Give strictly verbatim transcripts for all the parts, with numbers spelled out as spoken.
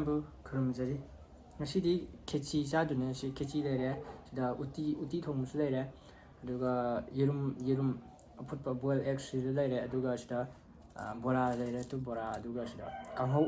ꯕꯨ ꯈꯨꯔꯨꯝꯖꯔꯤ꯫ ꯉꯁꯤꯗꯤ ꯈꯦꯆꯤ ꯆꯥꯗꯣꯏꯅꯦ꯫ ꯁꯤ ꯈꯦꯆꯤ ꯂꯩꯔꯦ, ꯁꯤꯗ ꯎꯇꯤ, ꯎꯇꯤ ꯊꯣꯡꯕꯁꯨ ꯂꯩꯔꯦ, ꯑꯗꯨꯒ ꯌꯦꯔꯨꯝ, ꯌꯦꯔꯨꯝ ꯑꯐꯨꯠꯄ boil egg ꯁꯤꯁꯨ ꯂꯩꯔꯦ, ꯑꯗꯨꯒ ꯁꯤꯗ, ꯑ, ꯕꯣꯔꯥ ꯂꯩꯔꯦ, ꯑꯗꯨ ꯕꯣꯔꯥ, ꯑꯗꯨꯒ ꯁꯤꯗ ꯀꯥꯡꯍꯧ,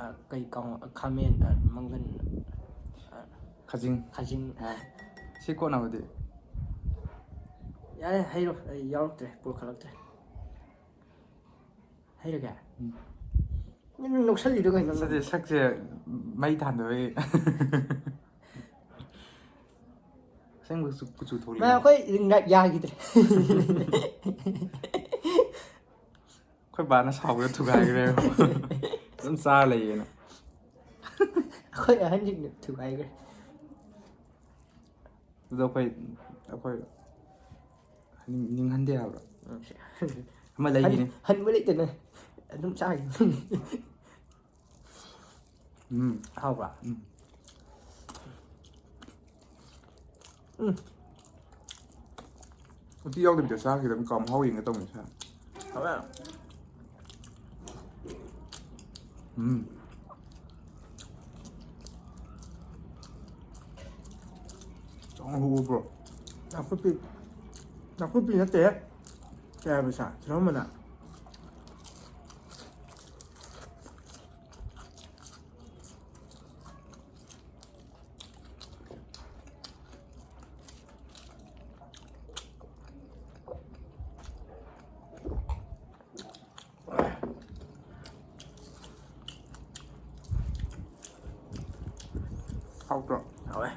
ꯑ, ꯀꯩ ꯀꯥꯡꯍꯧ, ꯈꯥꯃꯦꯟ, ꯑ, ꯃꯪꯒꯟ, ꯑ, ꯈꯥꯖꯤꯡ꯫ ꯈꯥꯖꯤꯡ꯫ ꯑ, ꯁꯤ ꯀꯣꯟꯅꯕꯗꯤ? ꯌꯥꯔꯦ, ꯍꯩꯔꯣ, ꯑꯩ ꯌꯥꯎꯔꯛꯇ꯭ꯔꯦ, ꯄꯨꯈꯠꯂꯛꯇ꯭ꯔꯦ꯫ ꯍꯩꯔꯒꯦ? ꯎꯝ꯫ ꯅꯪ ꯅꯣꯛꯁꯜꯂꯤꯗꯣ ꯀꯩꯅꯣ? ꯅꯠꯇꯦ, ꯁꯛꯁꯦ ꯃꯩ ꯊꯥꯟꯗꯕꯩ꯫ ꯑꯁꯦꯡꯕ ꯀꯨꯆꯨ, ꯀꯨꯆꯨ ꯊꯣꯛꯂꯛꯑꯦ꯫ ꯃꯥ, ꯑꯩꯈꯣꯏ ring light ꯌꯥꯈꯤꯗ꯭ꯔꯦ꯫ ꯑꯩꯈꯣꯏ ꯕꯥꯅ ꯁꯥꯎꯕꯗ ꯊꯨꯒꯥꯏꯈ꯭ꯔꯦ꯫ ꯑꯗꯨꯝ ꯆꯥꯔ ꯂꯩꯌꯦꯅ꯫ ꯑꯩꯈꯣꯏ ꯑꯍꯟꯁꯤꯡꯅ ꯊꯨꯒꯥꯏꯈ꯭ꯔꯦ꯫ ꯑꯗꯣ ꯑꯩꯈꯣꯏ, ꯑꯩꯈꯣꯏ ꯅꯤꯡ-, ꯅꯤꯡꯍꯟꯗꯦ ꯍꯥꯏꯕ꯭ꯔꯣ? ꯎꯝ, ꯁꯤ꯫ ꯑꯃ ꯂꯩꯈꯤꯅꯤ꯫ ꯍꯟ-, ꯍꯟꯕ ꯂꯩꯇꯅ ꯑꯗꯨꯝ ꯆꯥꯈꯤꯕꯅꯤ꯫ ꯎꯝ꯫ ꯍꯥꯎꯕ꯭ꯔꯥ? ꯎꯝ꯫ ꯎꯝ꯫ ꯎꯇꯤ ꯌꯥꯎꯗꯕꯤꯗ ꯆꯥꯈꯤꯗꯕꯅꯤ, ꯀꯥꯡꯍꯧ ꯌꯦꯡꯒꯦ ꯇꯧꯅꯤ ꯁꯥ꯫ ꯍꯥꯎꯋꯦ꯫ ꯎꯝ꯫ ꯆꯥꯎꯅ ꯍꯨꯛꯎꯕ꯭ꯔꯣ? ꯅꯥꯀꯨꯞꯄꯤ, ꯅꯥꯀꯨꯞꯄꯤ ꯅꯠꯇꯦꯍꯦ꯫ ꯀꯩ ꯍꯥꯏꯕ ꯁꯥ? ꯇꯤꯜꯍꯧ ꯃꯅꯥ꯫ ꯍꯥꯎꯇ꯭ꯔꯣ? ꯍꯥꯎꯋꯦ꯫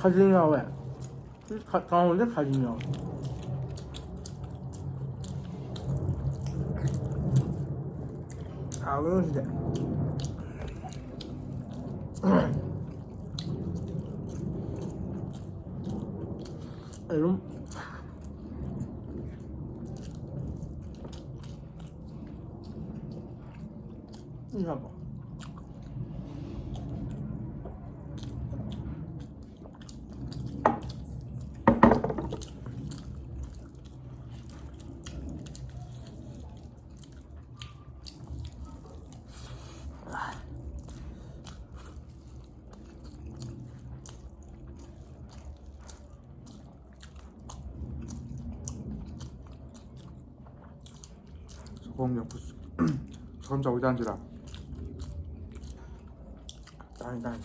ꯈꯥꯖꯤꯡ ꯌꯥꯎꯋꯦ꯫ ꯁꯤ ꯈ-, ꯀꯥꯡꯍꯧꯁꯦ ꯈꯥꯖꯤꯡ ꯌꯥꯎꯋꯦ꯫ ꯍꯥꯎꯋꯦ ꯉꯁꯤꯗꯤ꯫ ꯑꯗꯨꯝ ꯌꯥꯕ꯭ꯔꯣ? ꯁꯣꯝ ꯌꯥꯝ ꯁꯣꯝ ꯆꯥꯎꯕ ꯆꯥꯟꯁꯤꯔꯥ? ꯆꯥꯔꯦ, ꯆꯥꯔꯦ꯫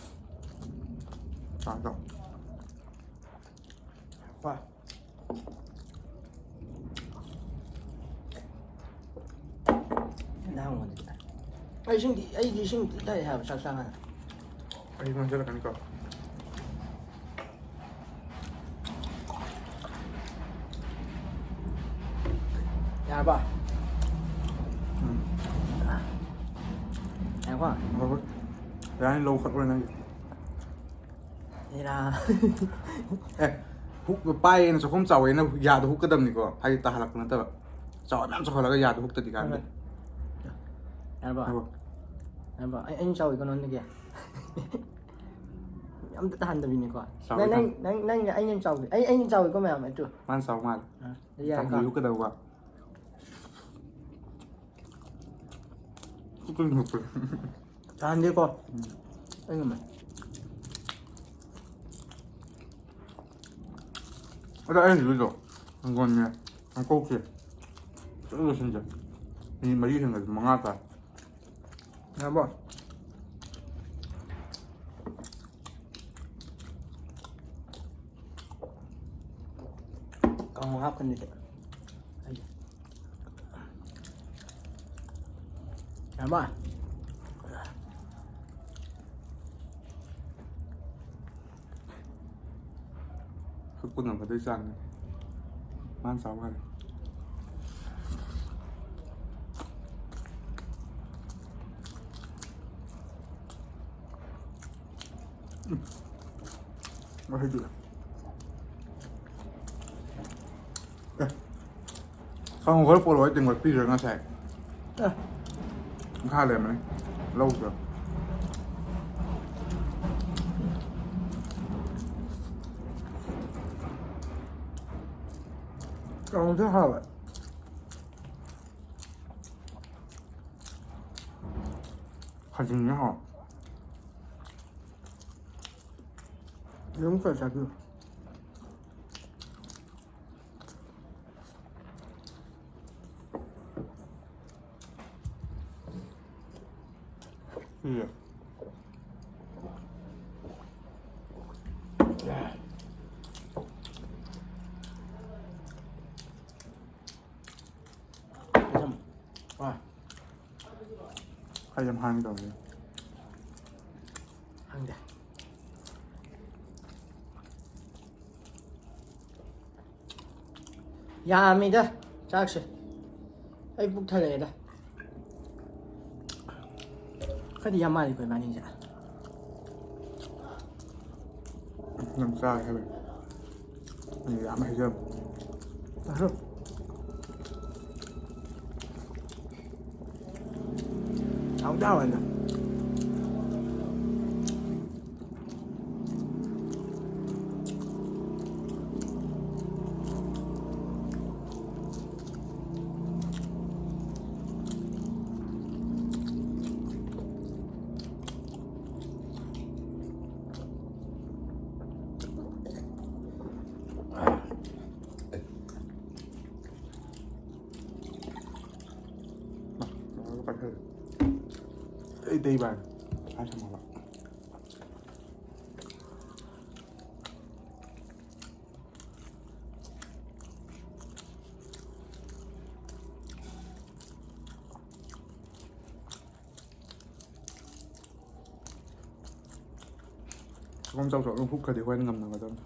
ꯆꯥꯔꯦ, ꯆꯥꯔꯦ꯫ ꯋꯥ꯫ ꯅꯍꯥꯟ ꯑꯩ ꯏꯁꯤꯡꯗꯤ, ꯑꯩꯗꯤ ꯏꯁꯤꯡꯗꯤ ꯊꯛꯑꯦ ꯍꯥꯏꯕ ꯆꯥꯛ ꯆꯥꯀꯥꯟꯗ꯫ ꯑꯩ ꯉꯥꯡꯖꯔꯛꯀꯅꯤꯀꯣ꯫ ꯌꯥꯔꯕ? ꯎꯝ꯫ ꯌꯥꯔꯕ? ꯍꯣꯏ, ꯍꯣꯏ꯫ ꯌꯥꯔꯅꯤ, ꯂꯧ ꯈꯠꯂꯣꯏ ꯅꯪꯒꯤ꯫ ꯍꯦꯔꯥ꯫ ꯑꯦ, ꯍꯨꯛ ꯄꯥꯏꯌꯦꯅ ꯆꯥꯛꯈꯨꯝ ꯆꯥꯎꯋꯦꯅ ꯌꯥꯗ ꯍꯨꯛꯀꯗꯕꯅꯤꯀꯣ, ꯍꯥꯏꯗꯤ ꯇꯥꯍꯜꯂꯛꯄ ꯅꯠꯇꯕ꯫ ꯆꯥꯎ ꯃꯌꯥꯝ ꯆꯥꯎꯈꯠꯂꯒ ꯌꯥꯗ ꯍꯨꯛꯇꯗꯤ ꯀꯥꯟꯗꯦ꯫ ꯌꯥꯔꯕ? ꯍꯥꯏꯕꯣ꯫ ꯌꯥꯔꯕ? ꯑꯩ, ꯑꯩꯅ ꯆꯥꯎꯋꯤꯀꯣ ꯅꯉꯣꯟꯗꯒꯤ꯫ ꯑꯝꯇ ꯇꯥꯍꯟꯗꯕꯤꯅꯤꯀꯣ꯫ ꯆꯥꯎꯋꯤ ꯅꯪ, ꯅꯪ, ꯈꯪꯉꯤ꯫ ꯅꯪ, ꯅꯪ, ꯑꯩꯅ ꯆꯥꯎꯋꯤ꯫ ꯑꯩ, ꯑꯩꯅ ꯆꯥꯎꯋꯤꯀꯣ ꯃꯌꯥꯝ ꯑꯗꯨ꯫ ꯃꯥꯅ ꯆꯥꯎ ꯃꯥꯜꯂꯦ꯫ ꯑ, ꯌꯥꯔꯦꯀꯣ? ꯇꯥꯍꯟꯕꯤꯌꯨ ꯀꯩꯗꯧꯕ? ꯈꯨꯠꯇꯨꯝ ꯅꯣꯛꯄ꯫ ꯇꯥꯍꯟꯒꯦꯀꯣ꯫ ꯎꯝ꯫ ꯑꯩ ꯉꯝꯃꯦ꯫ ꯑꯗꯣ ꯑꯩ ꯍꯧꯖꯤꯛꯀꯤꯗꯣ ꯍꯪꯒꯣꯟꯅꯦ, ꯍꯪꯀꯧꯁꯦ꯫ ꯂꯣꯏ ꯂꯣꯏꯁꯤꯟꯁꯦ꯫ ꯃꯤꯅꯤꯠ ꯃꯔꯤ ꯍꯦꯟꯒ꯭ꯔꯗꯤ ꯃꯉꯥ ꯇꯥꯔꯦ꯫ ꯌꯥꯔꯕꯣ? ꯀꯥꯡꯉꯧ ꯍꯥꯞꯀꯅꯤꯗꯤ꯫ ꯑꯩ ꯌꯥꯔꯕ? ꯈꯨꯠꯅ ꯐꯗꯣꯏ ꯆꯥꯡꯅꯤ꯫ ꯃꯥꯅ ꯆꯥꯎ ꯃꯥꯜꯂꯦ꯫ ꯎꯝ꯫ ꯃꯍꯤꯗꯨ꯫ ꯑꯦ꯫ ꯈꯥꯡꯉꯧ ꯈꯔ ꯄꯣꯔꯛꯑꯣ, ꯑꯩ ꯇꯦꯡꯀꯣꯠ ꯄꯤꯈ꯭ꯔꯦ ꯉꯁꯥꯏ꯫ ꯑꯦ꯫ ꯃꯈꯥ ꯂꯩꯔꯝꯃꯅꯤ꯫ ꯂꯧꯗ꯭ꯔꯣ? ꯀꯥꯡꯍꯧꯁꯦ ꯍꯥꯎꯋꯦ꯫ ꯈꯥꯖꯤꯡꯁꯦ ꯍꯥꯎꯋꯦ꯫ ꯌꯦꯔꯨꯝ ꯈꯔ ꯆꯥꯕꯤꯌꯨ꯫ ꯁꯤꯁꯦ꯫ ꯌꯥꯝ, ꯑꯥ꯫ ꯑꯩ ꯌꯥꯝ ꯍꯥꯡꯉꯤ ꯇꯧꯕꯅꯦ꯫ ꯍꯪꯗꯦ꯫ ꯌꯥꯝꯃꯤꯗ ꯆꯥꯛꯁꯦ꯫ ꯑꯩ ꯄꯨꯛ ꯊꯜꯂꯛꯑꯦꯗ꯫ ꯈꯔꯗꯤ ꯌꯥꯝ ꯃꯥꯜꯂꯤꯀꯣ ꯏꯕꯥꯅꯤꯁꯦ꯫ ꯅꯪ ꯆꯥꯒꯦ ꯍꯥꯏꯕꯅꯤ꯫ ꯑꯩ ꯌꯥꯝ ꯍꯩꯖꯕ꯫ ꯑꯍꯨꯝ꯫ ꯍꯥꯎꯗꯤ ꯍꯥꯎꯋꯦꯗ꯫ ꯑꯩ ꯇꯩꯕ ꯍꯥꯏ ꯁꯝꯃꯕ꯫ ꯁꯒꯣꯜ ꯆꯥꯎ ꯆꯥꯎ ꯑꯗꯨꯝ ꯍꯨꯛꯈ꯭ꯔꯗꯤ ꯍꯣꯔꯦꯟ ꯉꯝꯅꯒꯗꯕꯅꯤ꯫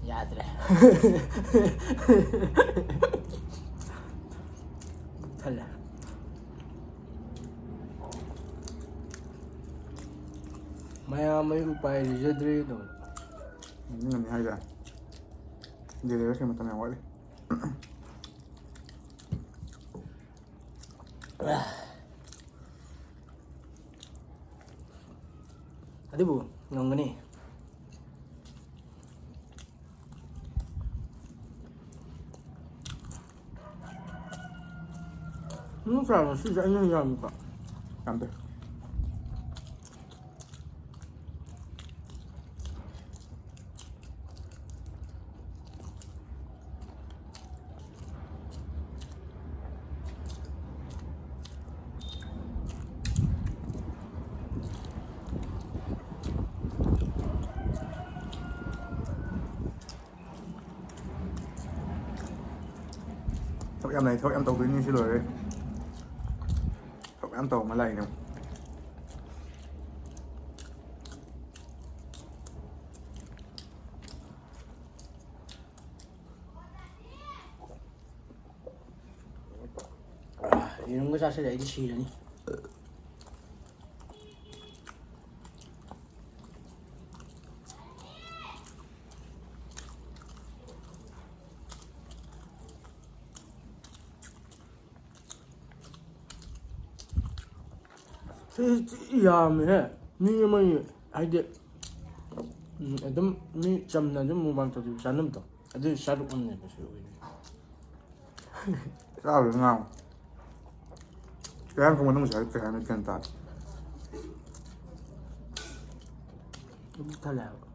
ꯌꯥꯗ꯭ꯔꯦ꯫ ꯊꯜꯂꯦ꯫ ꯃꯌꯥꯝ ꯑꯩ ꯎꯄꯥꯏ ꯂꯩꯖꯗ꯭ꯔꯦ ꯑꯗꯨꯝ꯫ ꯉꯝꯅꯤ ꯉꯝꯅꯤ ꯍꯥꯏꯗ꯫ Delivery ꯃꯇꯝ ꯌꯥꯝ ꯋꯥꯠꯂꯤ꯫ ꯑꯗꯨꯕꯨ ꯉꯝꯒꯅꯤ꯫ ꯎꯝ, ꯐ꯭ꯔꯥꯏ ꯉꯁꯤꯁꯦ ꯑꯩꯅ ꯌꯥꯝꯃꯤꯀꯣ꯫ ꯌꯥꯝꯗꯦ꯫ ꯊꯕꯛ ꯌꯥꯝ ꯂꯩ, ꯊꯕꯛ ꯌꯥꯝ ꯇꯧꯗꯣꯏꯅꯤ ꯁꯤ ꯂꯣꯏꯔꯦ꯫ ꯊꯕꯛ ꯌꯥꯝ ꯇꯧꯕ ꯑꯃ ꯂꯥꯛꯏꯅꯦ꯫ ꯌꯦꯔꯨꯝꯒ ꯆꯥꯁꯤꯜꯂꯦ ꯑꯩꯗꯤ ꯁꯤꯔꯅꯤ꯫ ꯁꯤ ꯊꯤ ꯌꯥꯝꯃꯦꯍꯦ꯫ ꯃꯤ ꯑꯃꯒꯤ ꯍꯥꯏꯗꯤ, ꯎꯝ, ꯑꯗꯨꯝ ꯃꯤ ꯆꯝꯅ ꯑꯗꯨꯝ ꯃꯨꯛꯕꯥꯡ ꯇꯧꯗꯕꯤ ꯆꯥꯅꯕꯗꯣ, ꯑꯗꯨꯒꯤ ꯆꯥꯔꯨꯛ ꯑꯃꯅꯦꯕ ꯁꯤ ꯑꯣꯏꯗꯣꯏꯁꯦ꯫ ꯆꯥꯕꯗ ꯉꯥꯎ꯫ ꯏꯔꯥꯡ ꯈꯣꯡꯕ ꯅꯨꯡꯁꯤ ꯍꯥꯏꯔꯛꯇ꯭ꯔꯦ ꯍꯥꯏꯅ ꯒ꯭ꯌꯥꯟ ꯇꯥꯗꯦ꯫ ꯑꯗꯨ ꯊꯜꯂꯦ ꯍꯥꯏꯕ꯫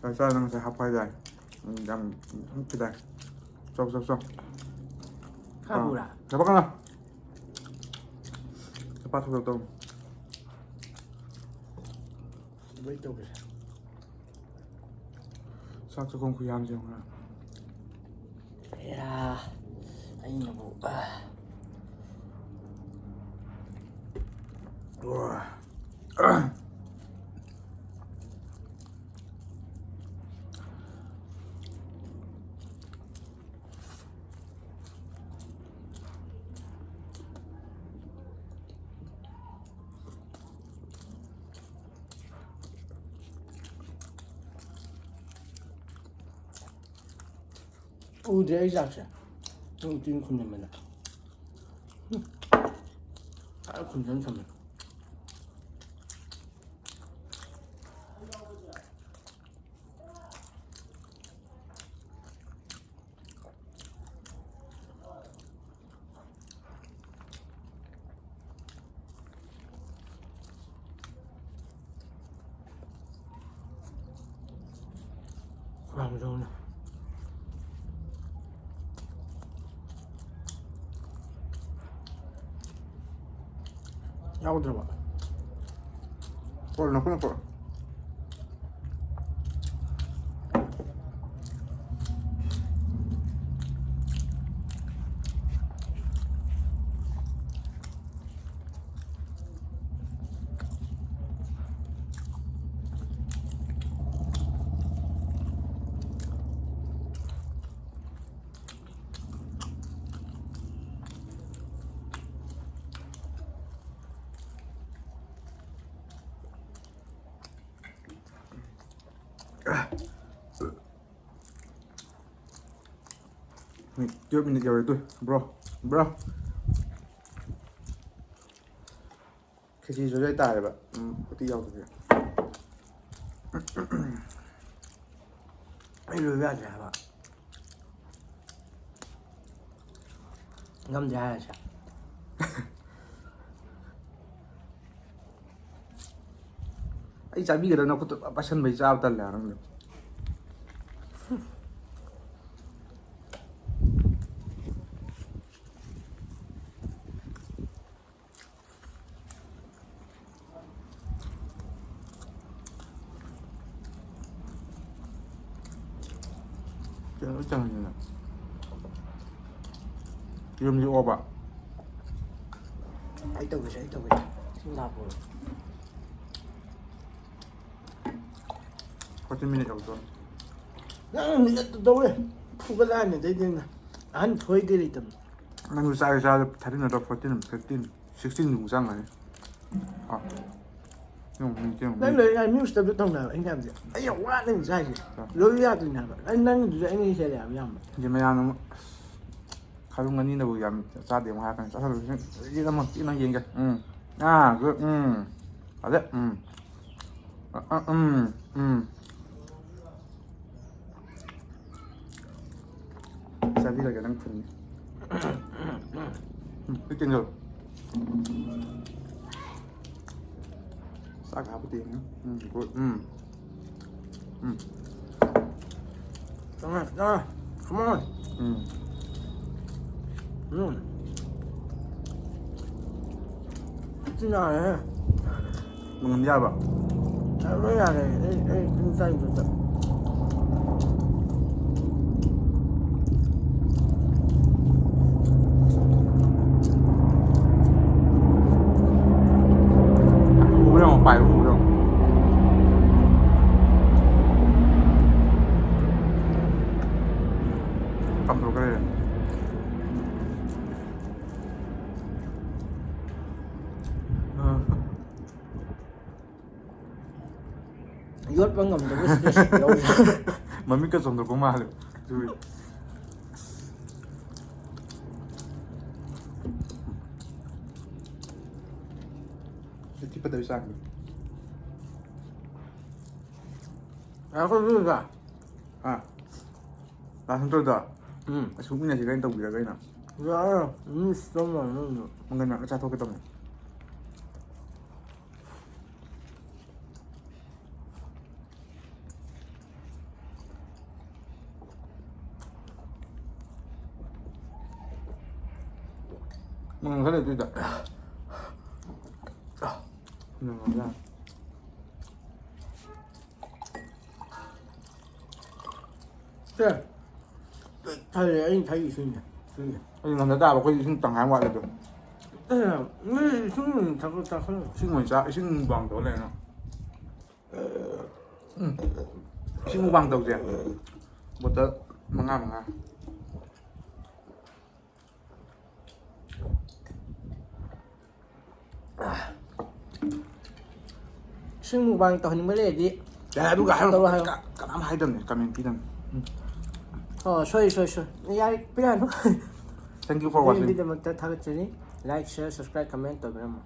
ꯆꯥꯛ ꯆꯥꯗ ꯉꯁꯥꯏ ꯍꯥꯞꯄ ꯍꯥꯏꯇꯥꯔꯦ꯫ ꯎꯝ, ꯌꯥꯝ ꯈꯤꯇꯪ꯫ ꯆꯥꯎ, ꯆꯥꯎ, ꯆꯥꯎ꯫ ꯈꯔ ꯑꯥ꯫ ꯄꯨꯔꯥ? ꯆꯄꯥꯛ ꯀꯅꯥ? ꯆꯄꯥꯛ ꯊꯣꯛ ꯇꯧ꯫ ꯂꯣꯏ ꯇꯧꯔꯦ꯫ ꯆꯥꯛ ꯆꯥꯛꯈꯣꯝ ꯈꯨꯌꯥꯝꯁꯦ ꯌꯦꯡꯉꯨꯅ꯫ ꯑꯦꯔꯥ, ꯑꯩꯅꯕꯨ, ꯑ꯫ ꯋꯥ꯫ ꯎꯗ꯭ꯔꯦ ꯑꯩ ꯆꯥꯛꯁꯦ꯫ ꯅꯪ ꯎꯇꯤ ꯈꯨꯝꯖꯟꯕꯗ꯫ ꯎꯝ꯫ ꯐꯖꯅ ꯈꯨꯝꯖꯟ ꯊꯝꯃꯦ꯫ ꯌꯥꯝ ꯌꯥꯎꯅ꯫ ꯌꯥꯎꯗ꯭ꯔꯕ? ꯀꯣꯠꯂꯣ, ꯅꯈꯨꯠꯅ ꯀꯣꯠꯂꯣ꯫ Twelve minute ꯌꯧꯔꯦ ꯇꯨ, bro, bro꯫ ꯈꯦꯆꯤꯁꯨ ꯂꯣꯏ ꯇꯥꯔꯦꯕ꯫ ꯎꯝ, ꯎꯇꯤ ꯌꯥꯎꯗꯕꯤ꯫ ꯑꯩ ꯂꯣꯏꯕ ꯌꯥꯗ꯭ꯔꯦ ꯍꯥꯏꯕ꯫ ꯉꯝꯗ꯭ꯔꯦ ꯍꯥꯏꯔꯁꯦ꯫ ꯑꯩ ꯆꯥꯕꯤꯒꯗꯕ ꯅꯈꯨꯠꯇꯣ ꯄꯥꯏꯁꯟꯕꯩ ꯆꯥꯕ ꯇꯜꯂꯦ ꯅꯪꯗꯣ꯫ ꯀꯩꯅꯣ ꯆꯪꯉꯤꯅ꯫ ꯌꯨꯝꯁꯤ ꯑꯣꯕ꯫ ꯑꯩ ꯇꯧꯒꯦꯁꯦ, ꯑꯩ ꯇꯧꯒꯦꯁꯦ꯫ ꯏꯁꯤꯡ ꯂꯥꯛꯄ꯭ꯔꯣ? Forty minute ꯌꯧꯗꯣꯔꯦ꯫ ꯅꯪ minute ꯇꯧꯋꯦ꯫ ꯐꯨꯒꯠꯂꯛꯑꯅꯤ ꯑꯗꯩꯗꯤ ꯑꯩꯅ꯫ ꯑꯍꯟ ꯊꯣꯏꯗꯦ ꯂꯩꯇꯕꯅꯤ꯫ ꯅꯪꯁꯨ ꯆꯥꯛ ꯆꯥꯗ thirteen ꯅꯠꯇ꯭ꯔ fourteen, fifteen, sixteen ꯃꯨꯛ ꯆꯪꯒꯅꯤ꯫ ꯑꯥ꯫ ꯌꯦꯡꯉꯨ, ꯌꯦꯡꯉꯨ, ꯌꯦꯡꯉꯨ꯫ ꯅꯪ ꯂꯣꯏꯔ ꯃꯤ ꯎꯁꯤꯠꯇꯕꯗꯣ ꯇꯧꯅꯕ ꯑꯩꯅ ꯍꯥꯏꯕꯗꯤ꯫ ꯑꯩ ꯌꯥꯝ ꯋꯥꯅ ꯆꯥꯏꯁꯦ꯫ ꯑꯥ꯫ ꯂꯣꯏ ꯌꯥꯗꯣꯏꯅꯦ ꯍꯥꯏꯕ꯫ ꯑꯩ ꯅꯪꯒꯤꯗꯨꯁꯨ ꯑꯩꯅ ꯍꯦꯜꯂꯦ ꯍꯥꯏꯕ ꯌꯥꯝꯕ꯫ ꯁꯤꯗꯤ ꯃꯌꯥꯝꯅ ꯑꯃꯨꯛ, ꯑꯁ, ꯈꯔꯨꯡ ꯑꯅꯤꯅꯕꯨ ꯌꯥꯝ ꯆꯥꯗꯦ ꯑꯃꯨꯛ ꯍꯥꯏꯔꯛꯀꯅꯤ꯫ ꯆꯥꯁꯜꯂꯨ, ꯁꯤ, ꯁꯤ ꯑꯃ ꯄꯤꯛꯅ ꯌꯦꯡꯒꯦ꯫ ꯎꯝ꯫ ꯑꯥ, good. ꯎꯝ꯫ ꯐꯖꯩ꯫ ꯎꯝ꯫ ꯑ, ꯑ, ꯎꯝ, ꯎꯝ꯫ ꯆꯥꯕꯤꯔꯒꯦ ꯅꯪ ꯐꯨꯟ꯫ ꯎꯝ, ꯄꯤꯛ ꯀꯦꯟꯖꯦꯜ꯫ ꯆꯥꯛ ꯍꯥꯞꯄꯗꯤ, ꯎꯝ, good. ꯎꯝ꯫ ꯎꯝ꯫ ꯆꯪꯉꯦ, ꯆꯪꯉꯦ꯫ Come on꯫ ꯎꯝ꯫ ꯎꯝ꯫ ꯁꯤ ꯌꯥꯔꯦꯍꯦ꯫ ꯃꯪꯒꯟ ꯌꯥꯕ? ꯌꯥꯔꯦ, ꯌꯥꯔꯦ꯫ ꯑꯩ, ꯑꯩ ꯑꯗꯨꯝ ꯆꯥꯏꯗꯨꯗ꯫ ꯎꯕ꯭ꯔꯥ ꯌꯦꯡꯉꯣ, ꯄꯥꯏ, ꯎꯕ꯭ꯔꯥ ꯌꯦꯡꯉꯣ꯫ ꯀꯥꯝꯊꯣꯛꯈ꯭ꯔꯦ꯫ ꯑꯥ꯫ ꯌꯣꯠꯄ ꯉꯝꯗꯕ situation ꯌꯥꯎꯔꯤ꯫ ꯃꯃꯤꯠꯀ ꯆꯣꯡꯊꯣꯛꯄ ꯃꯥꯜꯂꯦ꯫ ꯑꯗꯨꯒꯤ꯫ ꯊꯤꯠꯄꯗ ꯆꯥꯡꯗꯣ꯫ ꯉꯥꯏꯈꯣ, ꯑꯗꯨꯗ꯫ ꯍꯥ? ꯂꯥꯁ ꯅꯠꯇ꯭ꯔꯣꯗꯣ? ꯎꯝ꯫ ꯑꯁ, ꯎꯃꯤꯟꯅꯁꯤ ꯀꯩꯅꯣ ꯇꯧꯕꯤꯔꯒ ꯑꯩꯅ꯫ ꯌꯥꯔꯦ, ꯃꯤꯁ ꯇꯧ ꯃꯥꯜꯂꯦ ꯅꯪꯗꯣ꯫ ꯃꯪꯒꯟ ꯉꯥꯛꯇ ꯆꯥꯊꯣꯛꯀꯦ ꯇꯧꯅꯤ꯫ ꯃꯪꯒꯟ ꯈꯔ ꯂꯩꯗꯣꯏꯗ꯫ ꯃꯪꯒꯟ ꯈꯔ꯫ ꯁꯦ, ꯊꯛꯑꯦ, ꯑꯩꯅ ꯊꯛꯏ ꯏꯁꯤꯡꯁꯦ꯫ ꯏꯁꯤꯡꯁꯦ꯫ ꯑꯩ ꯉꯟꯅ ꯇꯥꯕ, ꯑꯩꯈꯣꯏꯗꯤ ꯏꯁꯤꯡ ꯇꯪꯈꯥꯏ ꯑꯃ ꯋꯥꯠꯂꯦ ꯑꯗꯨꯝ꯫ ꯑꯦ, ꯅꯣꯏ ꯏꯁꯤꯡ ꯊꯛꯄ ꯆꯥꯈꯠꯂꯣ꯫ ꯏꯁꯤꯡ ꯑꯣꯏꯅ ꯆꯥ-, ꯏꯁꯤꯡ ꯃꯨꯛꯕꯥꯡ ꯇꯧꯔ ꯂꯩꯔꯦ ꯅꯪ꯫ ꯎꯝ꯫ ꯏꯁꯤꯡ ꯃꯨꯛꯕꯥꯡ ꯇꯧꯁꯦ꯫ ꯕꯣꯇꯜ ꯃꯉꯥ ꯃꯉꯥ꯫ ꯏꯁꯤꯡ ꯃꯨꯛꯕꯥꯡ ꯇꯧꯍꯟꯅꯤꯡꯕ ꯂꯩꯔꯗꯤ ꯌꯥꯔꯦ, ꯑꯗꯨꯒ ꯍꯥꯏꯔꯣ꯫ ꯇꯧꯔꯣ ꯍꯥꯏꯔꯣ꯫ ꯀ-, ꯀꯅꯥꯝ ꯍꯥꯏꯗꯕꯅꯦ, comment ꯄꯤꯗꯕꯅꯦ꯫ ꯎꯝ꯫ ꯑꯣ, sorry, sorry, sorry꯫ ꯌꯥꯔꯦ, ꯄꯤꯔꯛꯑꯅꯨ꯫ Thank you for watching꯫ ꯑꯗꯨꯒꯤꯗꯃꯛꯇ ꯊꯥꯒꯠꯆꯔꯤ꯫ Like, share, subscribe, comment ꯇꯧꯕꯤꯔꯝꯃꯣ꯫